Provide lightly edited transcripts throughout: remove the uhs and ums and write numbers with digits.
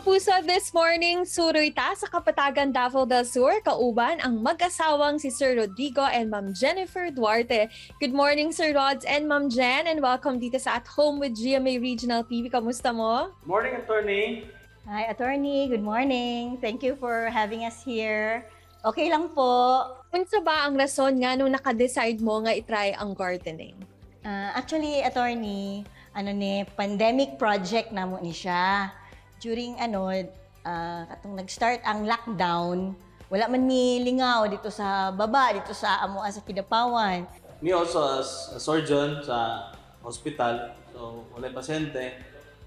Kapuso, this morning, suroy ta sa Kapatagan, Davao del Sur, kauban ang mag-asawang si Sir Rodrigo and Ma'am Jennifer Duarte. Good morning, Sir Rods and Ma'am Jen, and welcome dito sa At Home with GMA Regional TV. Kamusta mo? Morning, Attorney. Hi, Attorney. Good morning. Thank you for having us here. Okay lang po. Unsa ba ang rason nga nung naka-decide mo nga itry ang gardening? Actually, Attorney, ano ni, pandemic project namo ni siya. During ano, katong nag-start ang lockdown, wala man mi lingaw dito sa baba, dito sa amoa sa Kidapawan. Me also as a surgeon sa hospital. So, walay pasyente.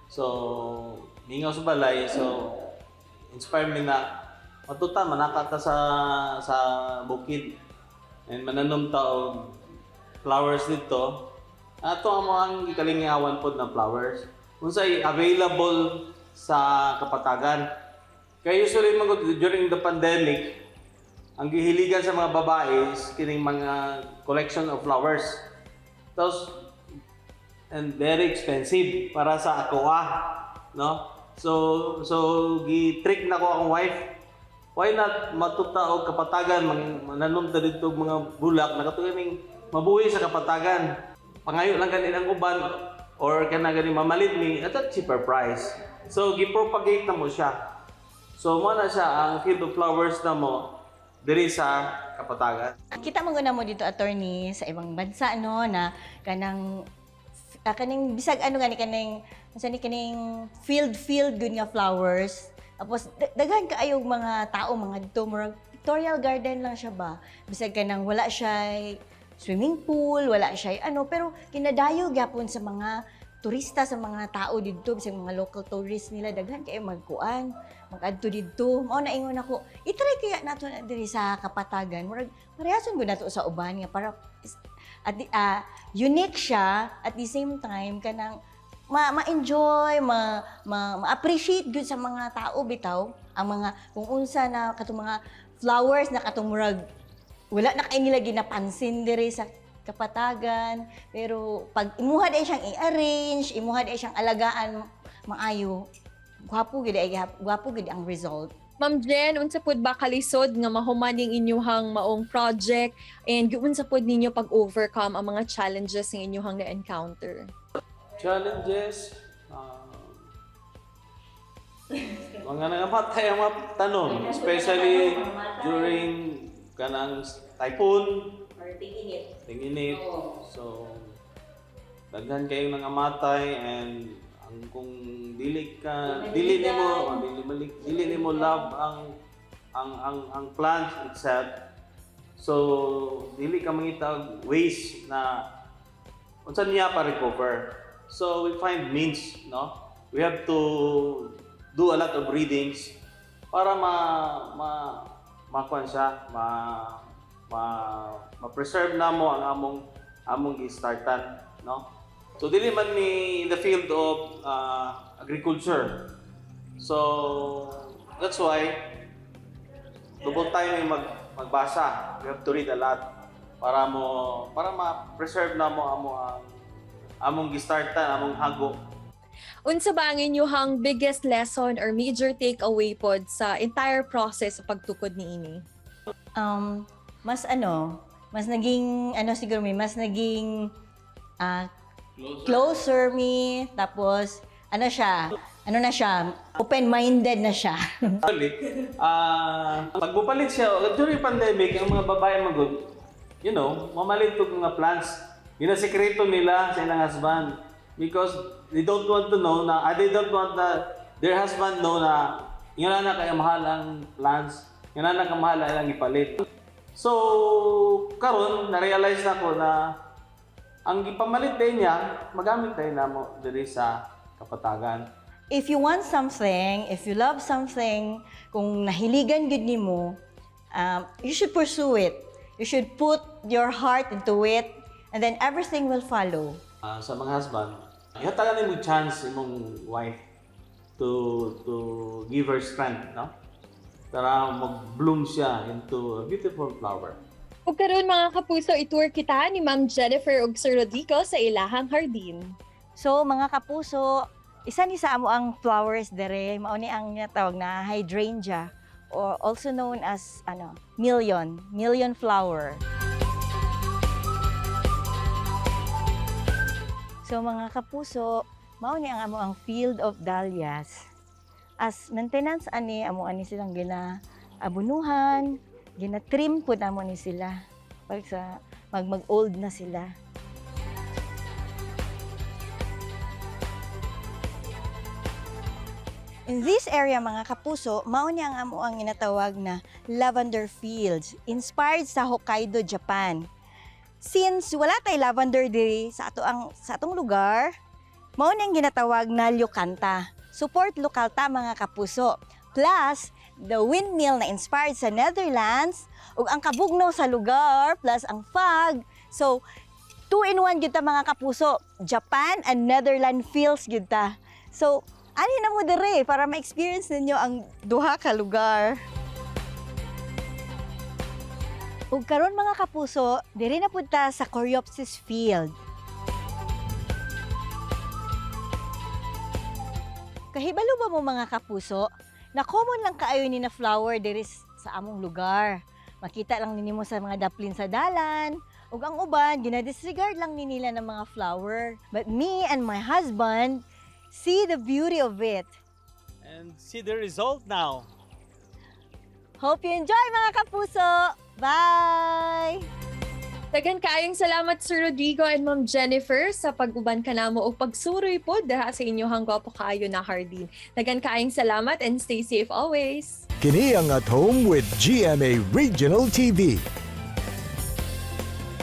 So, mingaw sa balay. So, inspire me na matuta, manaka ta sa bukid. And mananom ta og flowers dito. Ato ang mga gikalingawan pod na flowers. Unsay available sa Kapatagan. Kaya usually mga during the pandemic, ang gihiligan sa mga babae is kining mga collection of flowers. Tapos, and very expensive para sa ako ah, no? So gi-trick na ko akong wife. Why not matuta og Kapatagan, mananom ta dito og mga bulak na kato ning mabuhi sa Kapatagan. Pangayo lang kanin ang uban or kana gani mamalit mi at a cheaper price. So gi-propagate na mo siya. So mo na siya ang field of flowers na mo diri sa Kapatagan. Kita mo guna mo dito, Attorney, sa ibang bansa, no, na kanang kaning bisag ano gani, kaning unsa ni, kaning field field gud nga flowers, tapos daghan kaayo mga tao mga dito, murag pictorial garden lang siya ba, bisag kanang wala siya swimming pool, wala siya ano, pero kinadayo gyapon sa mga turista, sa mga tao didto, bisag mga local tourists nila, daghan kaayo magkuan, magadto didto. Mao na ingon ako, i-try kaya nato na diri sa Kapatagan, murag parehason gud nato sa uban nga para at unique siya, at the same time kanang ma ma-enjoy, ma, ma ma-appreciate gyud sa mga tao bitaw ang mga kung unsa na katong mga flowers na katong murag wala na kay nila ginapansin diri sa Kapatagan, pero pag imuha diay siyang i-arrange, imuha diay siyang alagaan maayo, gwapo gid ay, gwapo gid ang result. Ma'am Jen, unsa pud ba kalisod nga mahuman yung inyuhang maong project and unsa pud ninyo pag-overcome ang mga challenges nga inyuhang na-encounter? Challenges, mga nangamatay ang mga tanom, especially during kanang typhoon, Or ting-init. Ting-init. So, daghan kayong nangamatay and ang kung dili ka dili nimo oh, dili malik dili nimo love ang plant itself, so dili ka mangita og ways na unsa niya pa recover. So we find means, no? We have to do a lot of readings para ma ma makuan siya, ma ma ma-preserve na mo ang among gi-startan, no? So dili man mi in the field of agriculture, so that's why double time may magbasa. We have to read a lot para ma-preserve na mo amo ang among gi-startan, among hago. Unsa ba ang inyuhang biggest lesson or major takeaway pod sa entire process sa pagtukod niini? Mas ano, mas naging ano siguro mi, mas naging closer mi, tapos ano siya, ano na siya, open-minded na siya. Actually, pag mupalit siya, during pandemic, ang mga babae magod, mamalit og mga plants. Ginasekreto nila sa ilang husband because they don't want to know na, they don't want na their husband know na nga na kaya mahal ang plants, nga na kamahal ang ilang ipalit. So, karon na-realize na ko na ang gipamalit din niya, magamit din namo diri sa Kapatagan. If you want something, if you love something, kung nahiligan gud nimo, you should pursue it. You should put your heart into it, and then everything will follow. Sa mga husband, ihatagan nimo chance imong wife to give her strength, no? Para mag-bloom siya into a beautiful flower. Ug karon, mga kapuso, itour kita ni Ma'am Jennifer ug Sir Rodrigo sa ilahang hardin. So, mga kapuso, Isa ni sa amo ang flowers dere, mao ni ang tawag na hydrangea or also known as ano, million flower. So mga kapuso, mao ni ang amo ang field of dahlias. As maintenance ani amo ani silang gina abunuhan, gina-trim pud amo ni sila. Pag sa mag-old na sila. In this area, mga kapuso, mao ni ang amo ang ginatawag na lavender fields, inspired sa Hokkaido, Japan. Since wala tay lavender diri sa atong lugar, mao ni ang ginatawag na Lyukanta. Support lokal ta, mga kapuso. Plus, the windmill na inspired sa Netherlands, ug ang kabugnaw sa lugar, plus ang fog. So, two in one gyud ta, mga kapuso. Japan and Netherlands feels gyud ta. So, ani na mo dire para ma-experience ninyo ang duha ka lugar. Ug karon, mga kapuso, diri na pud ta sa Coreopsis Field. Kahibalo ba mo, mga kapuso, na common lang kaayo ni na flower diri sa among lugar? Makita lang ninyo sa mga daplin sa dalan, ug ang uban ginadisregard lang ni nila ng mga flower. But me and my husband see the beauty of it. And see the result now. Hope you enjoy, mga kapuso! Bye! Daghan kaayong salamat, Sir Rodrigo and Ma'am Jennifer, sa pag-uban kanamo og pagsuroy pod diha sa inyong gwapo kaayo na hardin. Daghan kaayong salamat and stay safe always. Kini ang At Home with GMA Regional TV.